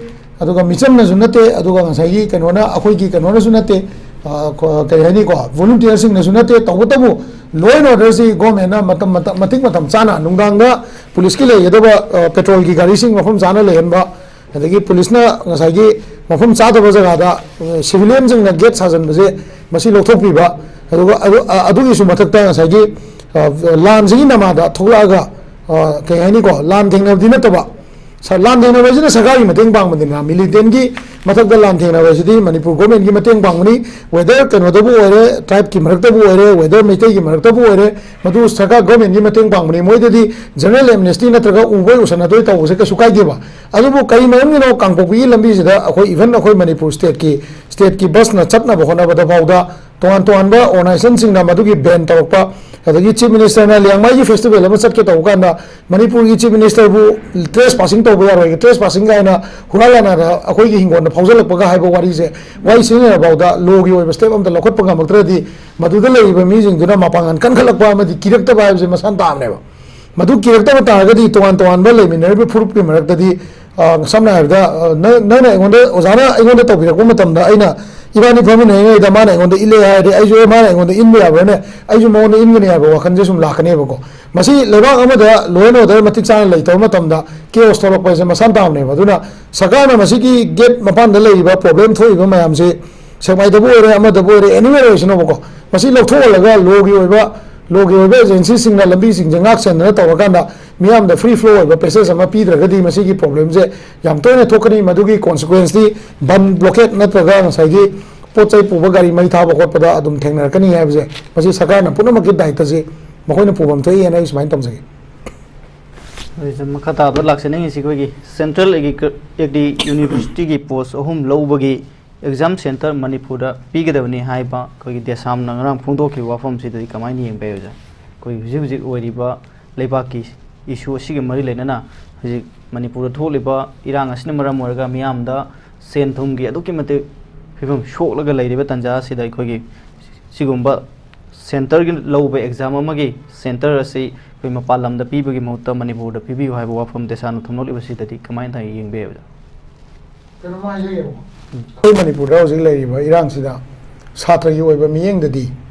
ꯑꯗꯨꯒ ꯃꯤꯆꯝꯅꯁꯨ ꯅꯠꯇꯦ, ꯑꯗꯨꯒ ꯉꯁꯥꯏꯒꯤ ꯀꯩꯅꯣꯅ, ꯑꯩꯈꯣꯏꯒꯤ ꯀꯩꯅꯣꯅꯁꯨ ꯅꯠꯇꯦ, ꯑ, ꯀ-, ꯀꯔꯤ ꯍꯥꯏꯅꯤꯀꯣ, ꯚꯣꯂꯨꯟꯇꯤꯌꯔꯁꯤꯡꯅꯁꯨ ꯅꯠꯇꯦ꯫ ꯇꯧꯕꯇꯕꯨ, ꯂꯣ ꯑꯦꯟ ꯑꯣꯔꯗꯔꯁꯤ ꯒꯣꯔꯃꯦꯟꯅ ꯃꯇꯝ, ꯃꯇꯝ, ꯃꯇꯤꯛ ꯃꯇꯝ ꯆꯥꯅ, ꯅꯨꯡꯗꯥꯡꯗ ꯄꯨꯂꯤꯁꯀꯤ ꯂꯩꯒꯗꯕ, ꯑ, ꯄꯦꯇ꯭ꯔꯣꯜꯒꯤ ꯒꯥꯔꯤꯁꯤꯡ ꯃꯐꯝ ꯆꯥꯅ ꯂꯩꯍꯟꯕ, ꯑꯗꯒꯤ ꯄꯨꯂꯤꯁꯅ ꯉꯁꯥꯏꯒꯤ ꯃꯐꯝ ꯆꯥꯗꯕ ꯖꯒꯥꯗ, ꯑ, ꯁꯤꯚꯤꯂꯤꯌꯟꯁꯤꯡꯅ ꯒꯦꯠ ꯁꯥꯖꯟꯕꯁꯦ, ꯃꯁꯤ ꯂꯧꯊꯣꯛꯄꯤꯕ, ꯑꯗꯨꯒ ꯑꯗꯨ, ꯑ, ꯑꯗꯨꯒꯤꯁꯨ ꯃꯊꯛꯇ ꯉꯁꯥꯏꯒꯤ, ꯑ, ꯂꯥꯟꯁꯤꯒꯤ ꯅꯃꯥꯗ ꯊꯣꯛꯂꯛꯑꯒ, ꯑ, ꯀꯩ ꯍꯥꯏꯅꯤꯀꯣ, ꯂꯥꯟ ꯊꯦꯡꯅꯕꯗꯤ ꯅꯠꯇꯕ, ꯁ-, ꯂꯥꯟ ꯊꯦꯡꯅꯕ ꯍꯥꯏꯁꯤꯅ ꯁꯔꯀꯥꯔꯒꯤ ꯃꯇꯦꯡ ꯄꯥꯡꯕꯅꯤꯅ, ꯃꯤꯂꯤꯇꯦꯟꯒꯤ ꯃꯊꯛꯇ ꯂꯥꯟ ꯊꯦꯡꯅꯕ ꯍꯥꯏꯁꯤꯗꯤ ꯃꯅꯤꯄꯨꯔ ꯒꯣꯔꯃꯦꯟꯒꯤ ꯃꯇꯦꯡ ꯄꯥꯡꯕꯅꯤ꯫ ꯋꯦꯗꯔ ꯀꯩꯅꯣꯗꯕꯨ ꯑꯣꯏꯔꯦ, ꯇ꯭ꯔꯥꯏꯕꯀꯤ ꯃꯔꯛꯇꯕꯨ ꯑꯣꯏꯔꯦ, ꯋꯦꯗꯔ ꯃꯩꯇꯩꯒꯤ ꯃꯔꯛꯇꯕꯨ ꯑꯣꯏꯔꯦ, ꯃꯗꯨ ꯁꯔꯀꯥꯔ ꯒꯣꯔꯃꯦꯟꯒꯤ ꯃꯇꯦꯡ ꯄꯥꯡꯕꯅꯤ꯫ ꯃꯣꯏꯗꯗꯤ ꯖꯦꯅꯔꯦꯜ ꯑꯦꯝꯅꯦꯁꯇꯤ ꯅꯠꯇ꯭ꯔꯒ ꯎꯕꯣꯏ ꯎꯁꯟꯅꯗꯣꯏ ꯇꯧꯕꯁꯦ ꯀꯩꯁꯨ ꯀꯥꯏꯗꯦꯕ꯫ ꯑꯗꯨꯕꯨ ꯀꯔꯤ ꯃꯔꯝꯒꯤꯅꯣ ꯀꯥꯡꯄꯣꯛꯄꯤꯒꯤ ꯂꯝꯕꯤꯁꯤꯗ ꯑꯩꯈꯣꯏ, ꯏꯚꯟ ꯑꯩꯈꯣꯏ ꯃꯅꯤꯄꯨꯔ ꯁ꯭ꯇꯦꯠꯀꯤ, ꯁ꯭ꯇꯦꯠꯀꯤ ꯕꯁꯅ ꯆꯠꯅꯕ ꯍꯣꯠꯅꯕꯗ ꯐꯥꯎꯗ ꯇꯣꯉꯥꯟ ꯇꯣꯉꯥꯟꯕ ꯑꯣꯔꯒꯅꯥꯏꯖꯦꯁꯟꯁꯤꯡꯅ ꯃꯗꯨꯒꯤ ꯕꯦꯟ ꯇꯧꯔꯛꯄ, ꯑꯗꯒꯤ ꯆꯤꯐ ꯃꯤꯅꯤꯁꯇꯔꯅ ꯂꯤꯌꯥꯡꯃꯩꯒꯤ ꯐꯦꯁꯇꯤꯚꯦꯜ ꯑꯃ ꯆꯠꯀꯦ ꯇꯧꯕ ꯀꯥꯟꯗ ꯃꯅꯤꯄꯨꯔꯒꯤ ꯆꯤꯐ ꯃꯤꯅꯤꯁꯇꯔꯕꯨ ꯇ꯭ꯔꯦꯁ ꯄꯥꯁꯤꯡ ꯇꯧꯕ ꯌꯥꯔꯣꯏ, ꯇ꯭ꯔꯦꯁ ꯄꯥꯁꯤꯡ ꯀꯥꯏꯅ ꯍꯨꯔꯥꯟ ꯂꯥꯟꯅꯗ ꯑꯩꯈꯣꯏꯒꯤ ꯍꯤꯡꯒꯣꯜꯗ ꯐꯥꯎꯖꯜꯂꯛꯄꯒ ꯍꯥꯏꯕ ꯋꯥꯔꯤꯁꯦ, ꯋꯥꯔꯤ ꯁꯤꯖꯤꯟꯅꯔꯐꯥꯎꯗ ꯂꯣꯒꯤ ꯑꯣꯏꯕ ꯁ꯭ꯇꯦꯞ ꯑꯝꯇ ꯂꯧꯈꯠꯄ ꯉꯝꯃꯛꯇ꯭ꯔꯗꯤ ꯃꯗꯨꯗ ꯂꯩꯔꯤꯕ ꯃꯤꯁꯤꯡꯗꯨꯅ ꯃꯄꯥꯡꯒꯜ ꯀꯟꯈꯠꯂꯛꯄ ꯑꯃꯗꯤ ꯀꯤꯔꯛꯇꯕ ꯍꯥꯏꯕꯁꯦ ꯃꯁꯥꯅ ꯇꯥꯕꯅꯦꯕ꯫ ꯃꯗꯨ ꯀꯤꯔꯛꯇꯕ ꯇꯥꯔꯒꯗꯤ ꯇꯣꯉꯥꯟ ꯇꯣꯉꯥꯟꯕ ꯂꯩꯃꯤꯟꯅꯔꯤꯕ ꯐꯨꯔꯨꯞꯀꯤ ꯃꯔꯛꯇꯗꯤ, ꯑ, ꯁꯝꯅ ꯍꯥꯏꯔꯕꯗ, ꯑ, ꯅ-, ꯅꯪꯅ ꯑꯩꯉꯣꯟꯗ, ꯑꯣꯖꯥꯅ ꯑꯩꯉꯣꯟꯗ ꯇꯧꯕꯤꯔꯛꯄ ꯃꯇꯝꯗ ꯑꯩꯅ, ꯏꯕꯥꯅꯤ ꯐꯝꯃꯤꯟꯅꯔꯤꯉꯩꯗ ꯃꯥꯅ ꯑꯩꯉꯣꯟꯗ ꯏꯜꯂꯦ ꯍꯥꯏꯔꯗꯤ ꯑꯩꯁꯨ, "ꯑꯦ, ꯃꯥꯅ ꯑꯩꯉꯣꯟꯗ ꯏꯟꯕ ꯌꯥꯕ꯭ꯔꯥꯅꯦ? ꯑꯩꯁꯨ ꯃꯉꯣꯟꯗ ꯏꯟꯒꯅꯤ" ꯍꯥꯏꯕ ꯋꯥꯈꯜꯁꯦ ꯁꯨꯝ ꯂꯥꯛꯀꯅꯦꯕꯀꯣ꯫ ꯃꯁꯤ ꯂꯩꯕꯥꯛ ꯑꯃꯗ law and order ꯃꯇꯤꯛ ꯆꯥꯅ ꯂꯩꯇꯕ ꯃꯇꯝꯗ chaos ꯊꯣꯛꯂꯛꯄ ꯍꯥꯏꯁꯦ ꯃꯁꯥꯅ ꯇꯥꯕꯅꯦꯕ꯫ ꯑꯗꯨꯅ ꯁꯔꯀꯥꯔꯅ ꯃꯁꯤꯒꯤ ꯒꯦꯠ ꯃꯄꯥꯟꯗ ꯂꯩꯔꯤꯕ ꯄ꯭ꯔꯣꯕ꯭ꯂꯦꯝ ꯊꯣꯛꯏꯕ ꯃꯌꯥꯝꯁꯦ, ꯁꯦꯛꯃꯥꯏꯗꯕꯨ ꯑꯣꯏꯔꯦ, ꯑꯃꯗꯕꯨ ꯑꯣꯏꯔꯦ, anywhere ꯑꯣꯏꯁꯅꯨꯕꯀꯣ, ꯃꯁꯤ ꯂꯧꯊꯣꯛꯍꯜꯂꯒ ꯂꯣꯒꯤ ꯑꯣꯏꯕ, ꯂꯣꯒꯤ ꯑꯣꯏꯕ ꯑꯦꯖꯦꯟꯁꯤꯁꯤꯡꯅ ꯂꯝꯕꯤꯁꯤꯡꯁꯦ ꯉꯥꯛ ꯁꯦꯟꯗꯅ ꯇꯧꯔꯀꯥꯟꯗ ꯃꯤꯌꯥꯝꯗ free flow ꯑꯣꯏꯕ ꯄꯦꯁꯦꯖ ꯑꯃ ꯄꯤꯗ꯭ꯔꯒꯗꯤ ꯃꯁꯤꯒꯤ ꯄ꯭ꯔꯣꯕ꯭ꯂꯦꯝꯁꯦ ꯌꯥꯝ ꯇꯣꯏꯅ ꯊꯣꯛꯀꯅꯤ꯫ ꯃꯗꯨꯒꯤ ꯀꯣꯟꯁꯤꯀ꯭ꯋꯦꯟꯁꯇꯤ ꯕꯟ, ꯕ꯭ꯂꯣꯀꯦꯠ ꯅꯠꯇ꯭ꯔꯒ ꯉꯁꯥꯏꯒꯤ ꯄꯣꯠ ꯆꯩ ꯄꯨꯕ ꯒꯥꯔꯤ ꯃꯩ ꯊꯥꯕ ꯈꯣꯠꯄꯗ ꯑꯗꯨꯝ ꯊꯦꯡꯅꯔꯛꯀꯅꯤ ꯍꯥꯏꯕꯁꯦ, ꯃꯁꯤ ꯁꯔꯀꯥꯔꯅ ꯄꯨꯝꯅꯃꯛꯀꯤ ꯗꯥꯏꯇꯁꯦ ꯃꯈꯣꯏꯅ ꯄꯨꯐꯝ ꯊꯣꯛꯏ ꯍꯥꯏꯅ ꯑꯩ ꯁꯨꯃꯥꯏꯅ ꯇꯝꯖꯒꯦ꯫ ꯑꯗꯨꯗ ꯃꯈꯥ ꯇꯥꯕꯗ ꯂꯥꯛꯆꯅꯤꯡꯉꯤꯁꯤ ꯑꯩꯈꯣꯏꯒꯤ Central Agri-, Agri Universityꯒꯤ ꯄꯣꯁ ꯑꯍꯨꯝ ꯂꯧꯕꯒꯤ ꯑꯦꯛꯖꯥꯝ ꯁꯦꯟꯇꯔ ꯃꯅꯤꯄꯨꯔꯗ ꯄꯤꯒꯗꯕꯅꯤ ꯍꯥꯏꯕ ꯑꯩꯈꯣꯏꯒꯤ ꯗꯦꯁꯥꯝꯅ ꯉꯔꯥꯡ ꯐꯣꯡꯗꯣꯛꯈꯤꯕ ꯋꯥꯐꯝꯁꯤꯗꯗꯤ ꯀꯃꯥꯏꯅ ꯌꯦꯡꯕ ꯌꯥꯏ ꯑꯣꯖꯥ? ꯑꯩꯈꯣꯏ ꯍꯧꯖꯤꯛ ꯍꯧꯖꯤꯛ ꯑꯣꯏꯔꯤꯕ ꯂꯩꯕꯥꯛꯀꯤ ꯏꯁꯨ ꯑꯁꯤꯒ ꯃꯔꯤ ꯂꯩꯅꯅ ꯍꯧꯖꯤꯛ ꯃꯅꯤꯄꯨꯔꯗ ꯊꯣꯛꯂꯤꯕ ꯏꯔꯥꯡ ꯑꯁꯤꯅ ꯃꯔꯝ ꯑꯣꯏꯔꯒ ꯃꯤꯌꯥꯝꯗ ꯁꯦꯟ ꯊꯨꯝꯒꯤ ꯑꯗꯨꯛꯀꯤ ꯃꯇꯤꯛ ꯐꯤꯕꯝ ꯁꯣꯛꯂꯒ ꯂꯩꯔꯤꯕ ꯇꯥꯟꯖꯥ ꯑꯁꯤꯗ ꯑꯩꯈꯣꯏꯒꯤ ꯁꯤꯒꯨꯝꯕ ꯁꯦꯟꯇꯔꯒꯤ ꯂꯧꯕ ꯑꯦꯛꯖꯥꯝ ꯑꯃꯒꯤ ꯁꯦꯟꯇꯔ ꯑꯁꯤ ꯑꯩꯈꯣꯏ ꯃꯄꯥꯟ ꯂꯝꯗ ꯄꯤꯕꯒꯤ ꯃꯍꯨꯠꯇ ꯃꯅꯤꯄꯨꯔꯗ ꯄꯤꯕꯤꯌꯨ ꯍꯥꯏꯕ ꯋꯥꯐꯝ ꯗꯦꯁꯥꯅ ꯊꯝꯂꯛꯂꯤꯕꯁꯤꯗꯗꯤ ꯀꯃꯥꯏꯅ ꯌꯦꯡꯕ ꯌꯥꯏ ꯑꯣꯖꯥ? ꯀꯩꯅꯣꯝ ꯍꯥꯏꯖꯒꯦꯕꯀꯣ꯫ ꯑꯩꯈꯣꯏ ꯃꯅꯤꯄꯨꯔꯗ ꯍꯧꯖꯤꯛ ꯂꯩꯔꯤꯕ ꯏꯔꯥꯡꯁꯤꯗ ꯁꯥꯇ꯭ꯔꯒꯤ ꯑꯣꯏꯕ ꯃꯤꯠꯌꯦꯡꯗꯗꯤ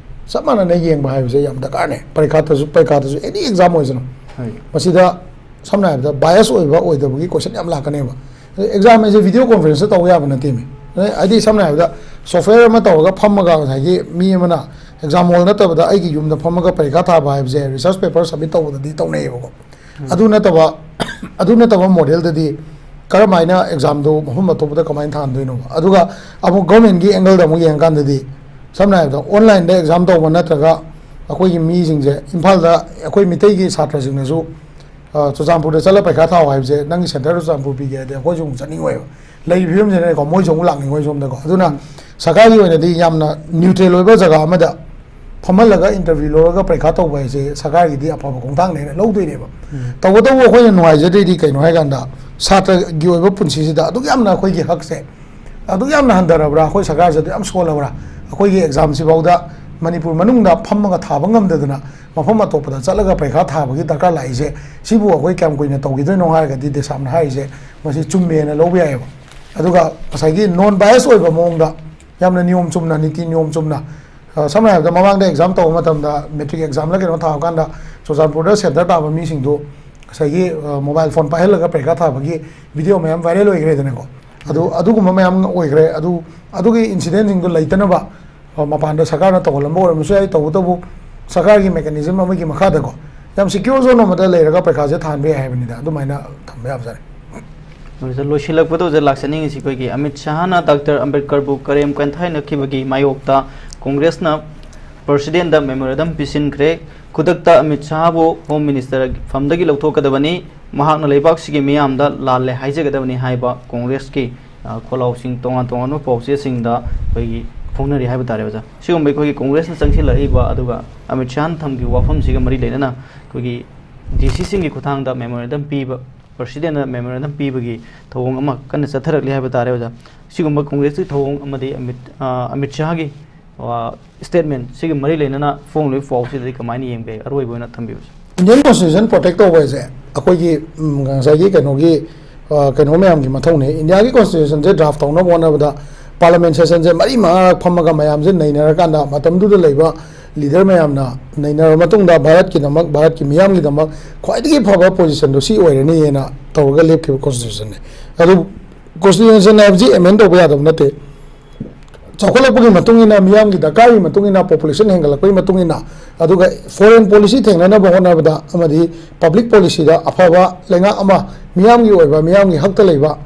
ꯆꯞ ꯃꯥꯟꯅꯅ ꯌꯦꯡꯕ ꯍꯥꯏꯕꯁꯦ ꯌꯥꯝ ꯗꯔꯀꯥꯔꯅꯦ꯫ ꯄꯔꯤꯈꯥꯗꯁꯨ, ꯄꯔꯤꯈꯥꯗꯁꯨ any exam ꯑꯣꯏꯁꯅꯨ, ꯍꯣꯏ꯫ ꯃꯁꯤꯗ ꯁꯝꯅ ꯍꯥꯏꯔꯕꯗ bias ꯑꯣꯏꯕ ꯑꯣꯏꯗꯕꯒꯤ question ꯌꯥꯝ ꯂꯥꯛꯀꯅꯦꯕ꯫ ꯑꯦꯛꯖꯥꯝ ꯍꯥꯏꯁꯦ video conference ꯇꯧꯕ ꯌꯥꯕ ꯅꯠꯇꯦꯃꯤ꯫ ꯍꯥꯏꯗꯤ ꯁꯝꯅ ꯍꯥꯏꯔꯕꯗ software ꯑꯃ ꯇꯧꯔꯒ ꯐꯝꯃꯒ ꯉꯁꯥꯏꯒꯤ ꯃꯤ ꯑꯃꯅ exam hall ꯅꯠꯇꯕꯗ ꯑꯩꯒꯤ ꯌꯨꯝꯗ ꯐꯝꯃꯒ ꯄꯔꯤꯈꯥ ꯊꯥꯕ ꯍꯥꯏꯕꯁꯦ research paper submit ꯇꯧꯕꯗꯗꯤ ꯇꯧꯅꯩꯌꯦꯕꯀꯣ꯫ ꯎꯝ꯫ ꯑꯗꯨ ꯅꯠꯇꯕ, ꯑꯗꯨ ꯅꯠꯇꯕ modelꯗꯗꯤ ꯀꯔꯝꯍꯥꯏꯅ examꯗꯣ ꯃꯐꯝ ꯑꯇꯣꯞꯄꯗ ꯀꯃꯥꯏꯅ ꯊꯥꯍꯟꯗꯣꯏꯅꯣꯕ? ꯑꯗꯨꯒ ꯑꯃꯨꯛ governmentꯀꯤ angleꯗ ꯑꯃꯨꯛ ꯌꯦꯡꯉꯀꯥꯟꯗꯗꯤ ꯁꯝꯅ ꯍꯥꯏꯔꯕꯗ onlineꯗ exam ꯇꯧꯕ ꯅꯠꯇ꯭ꯔꯒ ꯑꯩꯈꯣꯏꯒꯤ ꯃꯤꯁꯤꯡꯁꯦ ꯏꯝꯐꯥꯜꯗ ꯑꯩꯈꯣꯏ ꯃꯤꯇꯩꯒꯤ ꯁꯥꯇ꯭ꯔꯁꯤꯡꯅꯁꯨ ꯑ, ꯆꯨꯔꯆꯥꯟꯄꯨꯔꯗ ꯆꯠꯂ ꯄꯩꯈꯥ ꯊꯥꯎ ꯍꯥꯏꯕꯁꯦ, ꯅꯪꯒꯤ ꯁꯦꯟꯇꯔꯗ ꯆꯨꯔꯆꯥꯟꯄꯨꯔ ꯄꯤꯒꯦ ꯍꯥꯏꯗꯤ ꯑꯩꯈꯣꯏꯁꯨ ꯑꯃꯨꯛ ꯆꯠꯅꯤꯡꯉꯣꯏꯕ꯫ ꯂꯩꯔꯤꯕ ꯐꯤꯕꯝꯁꯤꯅꯀꯣ, ꯃꯣꯏꯁꯨ ꯑꯃꯨꯛ ꯂꯥꯛꯅꯤꯡꯉꯣꯏ ꯁꯣꯝꯗꯀꯣ꯫ ꯑꯗꯨꯅ ꯁꯔꯀꯥꯔꯒꯤ ꯑꯣꯏꯅꯗꯤ ꯌꯥꯝꯅ ꯅ꯭ꯌꯨꯇ꯭ꯔꯦꯜ ꯑꯣꯏꯕ ꯖꯒꯥ ꯑꯃꯗ ꯐꯝꯍꯜꯂꯒ ꯏꯟꯇꯔꯚ꯭ꯌꯨ ꯂꯧꯔꯒ ꯄꯔꯤꯈꯥ ꯇꯧꯕ ꯍꯥꯏꯁꯦ ꯁꯔꯀꯥꯔꯒꯤꯗꯤ ꯑꯐꯕ ꯈꯣꯡꯊꯥꯡꯅꯦꯅ ꯂꯧꯗꯣꯏꯅꯦꯕ꯫ ꯎꯝ꯫ ꯇꯧꯕꯇꯕꯨ ꯑꯩꯈꯣꯏꯅ ꯅꯨꯡꯉꯥꯏꯖꯗ꯭ꯔꯤꯗꯤ ꯀꯩꯅꯣ ꯍꯥꯏ ꯀꯥꯟꯗ, ꯁꯥꯇ꯭ꯔꯒꯤ ꯑꯣꯏꯕ ꯄꯨꯟꯁꯤꯁꯤꯗ ꯑꯗꯨꯛ ꯌꯥꯝꯅ ꯑꯩꯈꯣꯏꯒꯤ ꯍꯛꯁꯦ ꯑꯗꯨꯛ ꯌꯥꯝꯅ ꯍꯟꯊꯔꯕ꯭ꯔꯥ, ꯑꯩꯈꯣꯏ ꯁꯔꯀꯥꯔꯁꯦ ꯑꯗꯨꯛ ꯌꯥꯝ ꯁꯣꯜꯂꯕ꯭ꯔꯥ? ꯑꯩꯈꯣꯏꯒꯤ ꯑꯦꯛꯖꯥꯝꯁꯤꯐꯥꯎꯗ ꯃꯅꯤꯄꯨꯔ ꯃꯅꯨꯡꯗ ꯐꯝꯃꯒ ꯊꯥꯕ ꯉꯝꯗꯗꯅ ꯃꯐꯝ ꯑꯇꯣꯞꯄꯗ ꯆꯠꯂꯒ ꯄꯔꯤꯈꯥ ꯊꯥꯕꯒꯤ ꯗꯔꯀꯥꯔ ꯂꯥꯛꯏꯁꯦ, ꯁꯤꯕꯨ ꯑꯩꯈꯣꯏ ꯀꯌꯥꯝ ꯀꯨꯏꯅ ꯇꯧꯈꯤꯗꯣꯏꯅꯣ ꯍꯥꯏꯔꯒꯗꯤ ꯗꯦꯁꯥꯝꯅ ꯍꯥꯏꯔꯤꯁꯦ ꯃꯁꯤ ꯆꯨꯝꯃꯦꯅ ꯂꯧꯕ ꯌꯥꯏꯑꯕ꯫ ꯑꯗꯨꯒ ꯉꯁꯥꯏꯒꯤ ꯅꯣꯟ ꯕꯥꯏꯁ ꯑꯣꯏꯕ ꯃꯑꯣꯡꯗ, ꯌꯥꯝꯅ ꯅꯤꯌꯣꯝ ꯆꯨꯝꯅ, ꯅꯤꯇꯤ ꯅꯤꯌꯣꯝ ꯆꯨꯝꯅ, ꯑ, ꯁꯝꯅ ꯍꯥꯏꯔꯕꯗ, ꯃꯃꯥꯡꯗ ꯑꯦꯛꯖꯥꯝ ꯇꯧꯕ ꯃꯇꯝꯗ, ꯃꯦꯇ꯭ꯔꯤꯛ ꯑꯦꯛꯖꯥꯝꯂ ꯀꯩꯅꯣ ꯊꯥꯕ ꯀꯥꯟꯗ, ꯆꯨꯔꯆꯥꯟꯄꯨꯔꯗ ꯁꯦꯟꯇꯔ ꯇꯥꯕ ꯃꯤꯁꯤꯡꯗꯨ ꯉꯁꯥꯏꯒꯤ, ꯑ, ꯃꯣꯕꯥꯏꯜ ꯐꯣꯟ ꯄꯥꯏꯍꯜꯂꯒ ꯄꯔꯤꯈꯥ ꯊꯥꯕꯒꯤ ꯚꯤꯗꯤꯑꯣ ꯃꯌꯥꯝ ꯚꯥꯏꯔꯦꯜ ꯑꯣꯏꯈ꯭ꯔꯦꯗꯅꯀꯣ꯫ ꯑꯗꯨ, ꯎꯝ꯫ ꯑꯗꯨꯒꯨꯝꯕ ꯃꯌꯥꯝ ꯑꯣꯏꯈ꯭ꯔꯦ꯫ ꯑꯗꯨ, ꯑꯗꯨꯒꯤ ꯏꯟꯁꯤꯗꯦꯟꯁꯤꯡꯗꯣ ꯂꯩꯇꯅꯕ, ꯑ, ꯃꯄꯥꯟꯗ ꯁꯔꯀꯥꯔꯅ ꯇꯧꯍꯜꯂꯝꯕ ꯑꯣꯏꯔꯝꯕꯁꯨ ꯌꯥꯏ꯫ ꯇꯧꯕꯇꯕꯨ ꯁꯔꯀꯥꯔꯒꯤ ꯃꯦꯀꯥꯅꯤꯖꯝ ꯑꯃꯒꯤ ꯃꯈꯥꯗꯀꯣ, ꯌꯥꯝ ꯁꯤꯀ꯭ꯌꯣꯔ ꯖꯣꯟ ꯑꯃꯗ ꯂꯩꯔꯒ ꯄꯔꯤꯈꯥꯁꯦ ꯊꯥꯍꯟꯕ ꯌꯥꯏ ꯍꯥꯏꯕꯅꯤꯗ꯫ ꯑꯗꯨꯃꯥꯏꯅ ꯊꯝꯕ ꯌꯥꯕꯖꯥꯠꯅꯤ꯫ ꯑꯗꯨꯗ ꯂꯣꯏꯁꯤꯜꯂꯛꯄꯗ ꯍꯧꯖꯤꯛ ꯂꯥꯛꯆꯅꯤꯡꯉꯤꯁꯤ, ꯑꯩꯈꯣꯏꯒꯤ ꯑꯃꯤꯠ ꯁꯍꯥꯅ ꯗꯥꯛꯇꯔ ꯑꯝꯕꯦꯗꯀꯔꯕꯨ ꯀꯔꯦꯝ ꯀꯟꯊꯥꯏꯅꯈꯤꯕꯒꯤ ꯃꯥꯌꯣꯛꯇ ꯀꯣꯡꯒ꯭ꯔꯦꯁꯅ ꯄ꯭ꯔꯁꯤꯗꯦꯟꯗ ꯃꯦꯃꯣꯔꯦꯟꯗꯝ ꯄꯤꯁꯤꯟꯈ꯭ꯔꯦ꯫ ꯈꯨꯗꯛꯇ ꯑꯃꯤꯠ ꯁꯍꯥꯕꯨ ꯍꯣꯝ ꯃꯤꯅꯤꯁꯇꯔ ꯐꯝꯗꯒꯤ ꯂꯧꯊꯣꯛꯀꯗꯕꯅꯤ, ꯃꯍꯥꯛꯅ ꯂꯩꯕꯥꯛꯁꯤꯒꯤ ꯃꯤꯌꯥꯝꯗ ꯂꯥꯜꯂꯦ ꯍꯥꯏꯖꯒꯗꯕꯅꯤ ꯍꯥꯏꯕ ꯀꯣꯡꯒ꯭ꯔꯦꯁꯀꯤ, ꯑ, ꯈꯣꯜꯂꯥꯎꯁꯤꯡ, ꯇꯣꯉꯥꯟ ꯇꯣꯉꯥꯟꯕ ꯄꯥꯎꯆꯦꯁꯤꯡꯗ ꯑꯩꯈꯣꯏꯒꯤ ꯐꯣꯡꯅꯔꯤ ꯍꯥꯏꯕ ꯇꯥꯔꯦ, ꯑꯣꯖꯥ꯫ ꯁꯤꯒꯨꯝꯕ ꯑꯩꯈꯣꯏꯒꯤ ꯀꯣꯡꯒ꯭ꯔꯦꯁꯅ ꯆꯪꯁꯤꯜꯂꯛꯏꯕ ꯑꯗꯨꯒ ꯑꯃꯤꯠ ꯁꯍꯥꯅ ꯊꯝꯈꯤꯕ ꯋꯥꯐꯝꯁꯤꯒ ꯃꯔꯤ ꯂꯩꯅꯅ ꯑꯩꯈꯣꯏꯒꯤ ꯗꯤ ꯁꯤꯁꯤꯡꯒꯤ ꯈꯨꯠꯊꯥꯡꯗ ꯃꯦꯃꯣꯔꯦꯟꯗꯝ ꯄꯤꯕ, ꯄ꯭ꯔꯁꯤꯗꯦꯟꯗ ꯃꯦꯃꯣꯔꯦꯟꯗꯝ ꯄꯤꯕꯒꯤ ꯊꯧꯑꯣꯡ ꯑꯃ ꯀꯟꯅ ꯆꯠꯊꯔꯛꯂꯤ ꯍꯥꯏꯕ ꯇꯥꯔꯦ, ꯑꯣꯖꯥ꯫ ꯁꯤꯒꯨꯝꯕ ꯀꯣꯡꯒ꯭ꯔꯦꯁꯀꯤ ꯊꯧꯑꯣꯡ ꯑꯃꯗꯤ ꯑꯃꯤꯠ, ꯑ, ꯑꯃꯤꯠ ꯁꯍꯥꯒꯤ, ꯑ, ꯁ꯭ꯇꯦꯠꯃꯦꯟ ꯁꯤꯒ ꯃꯔꯤ ꯂꯩꯅꯅ ꯐꯣꯡꯂꯤꯕ ꯄꯥꯎꯁꯤꯗꯗꯤ ꯀꯃꯥꯏꯅ ꯌꯦꯡꯕꯤꯒꯦ? ꯑꯔꯣꯏꯕ ꯑꯣꯏꯅ ꯊꯝꯕꯤꯌꯨ꯫ ꯏꯟꯗꯤꯌꯟ ꯀꯣꯟꯁꯇꯤꯇ꯭ꯌꯨꯁꯟ ꯄ꯭ꯔꯣꯇꯦꯛ ꯇꯧꯕ ꯍꯥꯏꯁꯦ ꯑꯩꯈꯣꯏꯒꯤ, ꯎꯝ, ꯉꯁꯥꯏꯒꯤ ꯀꯩꯅꯣꯒꯤ, ꯑ, ꯀꯩꯅꯣ ꯃꯌꯥꯝꯒꯤ ꯃꯊꯧꯅꯤ꯫ ꯏꯟꯗꯤꯌꯥꯒꯤ ꯀꯣꯟꯁꯇꯤꯇ꯭ꯌꯨꯁꯟꯁꯦ ꯗ꯭ꯔꯥꯐ ꯇꯧꯅꯕ ꯍꯣꯠꯅꯕꯗ ꯄꯥꯔꯂꯤꯌꯥꯃꯦꯟ ꯁꯦꯁꯟꯁꯦ ꯃꯔꯤ ꯃꯉꯥꯔꯛ ꯐꯝꯃꯒ ꯃꯌꯥꯝꯁꯦ ꯅꯩꯅꯔꯀꯥꯟꯗ, ꯃꯇꯝꯗꯨꯗ ꯂꯩꯕ ꯂꯤꯗꯔ ꯃꯌꯥꯝꯅ ꯅꯩꯅꯔꯕ ꯃꯇꯨꯡꯗ ꯚꯥꯔꯠꯀꯤꯗꯃꯛ, ꯚꯥꯔꯠꯀꯤ ꯃꯤꯌꯥꯝꯒꯤꯗꯃꯛ ꯈ꯭ꯋꯥꯏꯗꯒꯤ ꯐꯕ ꯄꯣꯖꯤꯁꯟꯗꯣ ꯁꯤ ꯑꯣꯏꯔꯅꯤꯅ ꯇꯧꯔꯒ ꯂꯦꯞꯈꯤꯕ ꯀꯣꯟꯁꯇꯤꯇ꯭ꯌꯨꯁꯟꯅꯤ꯫ ꯑꯗꯨ ꯀꯣꯟꯁꯇꯤꯇ꯭ꯌꯨꯁꯟ ꯍꯥꯏꯕꯁꯤ ꯑꯦꯃꯦꯟ ꯇꯧꯕ ꯌꯥꯗꯕ ꯅꯠꯇꯦ꯫ ꯆꯥꯎꯈꯠꯂꯛꯄꯒꯤ ꯃꯇꯨꯡ ꯏꯟꯅ, ꯃꯤꯌꯥꯝꯒꯤ ꯗꯔꯀꯥꯔꯒꯤ ꯃꯇꯨꯡ ꯏꯟꯅ, ꯄꯣꯄꯨꯂꯦꯁꯟ ꯍꯦꯟꯒꯠꯂꯛꯄꯒꯤ ꯃꯇꯨꯡ ꯏꯟꯅ, ꯑꯗꯨꯒ ꯐꯣꯔꯦꯟ ꯄꯣꯂꯤꯁꯤ ꯊꯦꯡꯅꯅꯕ ꯍꯣꯠꯅꯕꯗ ꯑꯃꯗꯤ ꯄꯕ꯭ꯂꯤꯛ ꯄꯣꯂꯤꯁꯤꯗ ꯑꯐꯕ ꯂꯩꯉꯥꯛ ꯑꯃ, ꯃꯤꯌꯥꯝꯒꯤ ꯑꯣꯏꯕ, ꯃꯤꯌꯥꯝꯒꯤ ꯍꯛꯇ ꯂꯩꯕ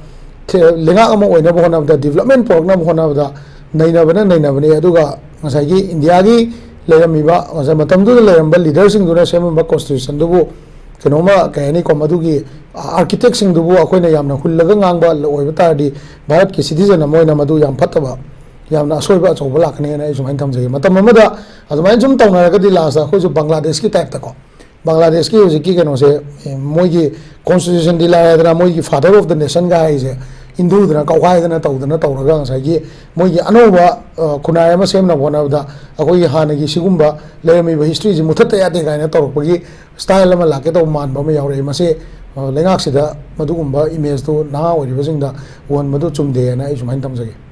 ꯊꯦ-, ꯂꯩꯉꯥꯛ ꯑꯃ ꯑꯣꯏꯅꯕ ꯍꯣꯠꯅꯕꯗ, ꯗꯤꯕꯂꯞꯃꯦꯟ ꯄꯨꯔꯛꯅꯕ ꯍꯣꯠꯅꯕꯗ ꯅꯩꯅꯕꯅ ꯅꯩꯅꯕꯅꯤ꯫ ꯑꯗꯨꯒ ꯉꯁꯥꯏꯒꯤ ꯏꯟꯗꯤꯌꯥꯒꯤ ꯂꯩꯔꯝꯃꯤꯕ, ꯉꯁꯥꯏ ꯃꯇꯝꯗꯨꯗ ꯂꯩꯔꯝꯕ ꯂꯤꯗꯔꯁꯤꯡꯗꯨꯅ ꯁꯦꯝꯃꯝꯕ ꯀꯣꯟꯁꯇꯤꯇ꯭ꯌꯨꯁꯟꯗꯨꯕꯨ ꯀꯩꯅꯣꯝꯃ, ꯀꯩ ꯍꯥꯏꯅꯤꯀꯣ, ꯃꯗꯨꯒꯤ ꯑꯥꯔꯀꯤꯇꯦꯛꯁꯤꯡꯗꯨꯕꯨ ꯑꯩꯈꯣꯏꯅ ꯌꯥꯝꯅ ꯍꯨꯜꯂꯒ ꯉꯥꯡꯕ ꯑꯣꯏꯕ ꯇꯥꯔꯗꯤ, ꯚꯥꯔꯠꯀꯤ ꯁꯤꯇꯤꯖꯟ ꯑꯃ ꯑꯣꯏꯅ ꯃꯗꯨ ꯌꯥꯝ ꯐꯠꯇꯕ, ꯌꯥꯝꯅ ꯑꯁꯣꯏꯕ ꯑꯆꯧꯕ ꯂꯥꯛꯀꯅꯤꯅ ꯑꯩ ꯁꯨꯃꯥꯏꯅ ꯊꯝꯖꯒꯦ꯫ ꯃꯇꯝ ꯑꯃꯗ ꯑꯗꯨꯃꯥꯏꯅ ꯁꯨꯝ ꯇꯧꯅꯔꯒꯗꯤ, ꯂꯥꯁꯇ ꯑꯩꯈꯣꯏꯁꯨ ꯕꯪꯒ꯭ꯂꯥꯗꯦꯁꯀꯤ ꯇꯥꯏꯞꯇꯀꯣ, ꯕꯪꯒ꯭ꯂꯥꯗꯦꯁꯀꯤ ꯍꯧꯖꯤꯛꯀꯤ ꯀꯩꯅꯣꯁꯦ, ꯑꯦ, ꯃꯣꯏꯒꯤ ꯀꯣꯟꯁꯇꯤꯇ꯭ꯌꯨꯁꯟꯗꯤ ꯂꯥꯏꯔꯗꯅ, ꯃꯣꯏꯒꯤ father of the nationꯒ ꯍꯥꯏꯁꯦ ꯍꯤꯟꯗꯨꯗꯨꯅ ꯀꯧꯈꯥꯏꯗꯅ ꯇꯧꯗꯅ ꯇꯧꯔꯒ, ꯉꯁꯥꯏꯒꯤ ꯃꯣꯏꯒꯤ ꯑꯅꯧꯕ, ꯑ, ꯈꯨꯟꯅꯥꯏ ꯑꯃ ꯁꯦꯝꯅꯕ ꯍꯣꯠꯅꯕꯗ ꯑꯩꯈꯣꯏꯒꯤ ꯍꯥꯟꯅꯒꯤ ꯁꯤꯒꯨꯝꯕ ꯂꯩꯔꯝꯃꯤꯕ ꯍꯤꯁꯇ꯭ꯔꯤꯁꯤ ꯃꯨꯊꯠꯇ ꯌꯥꯗꯦ ꯀꯥꯏꯅ ꯇꯧꯔꯛꯄꯒꯤ ꯁ꯭ꯇꯥꯏꯜ ꯑꯃ ꯂꯥꯛꯀꯦ ꯇꯧꯕ ꯃꯥꯟꯕ ꯑꯃ ꯌꯥꯎꯔꯛꯑꯦ꯫ ꯃꯁꯤ, ꯑ, ꯂꯩꯉꯥꯛꯁꯤꯗ ꯃꯗꯨꯒꯨꯝꯕ ꯏꯃꯦꯖꯇꯨ ꯅꯍꯥ ꯑꯣꯏꯔꯤꯕꯁꯤꯡꯗ ꯎꯍꯟꯕꯗꯨ ꯆꯨꯝꯗꯦ ꯍꯥꯏꯅ ꯑꯩ ꯁꯨꯃꯥꯏꯅ ꯊꯝꯖꯒꯦ꯫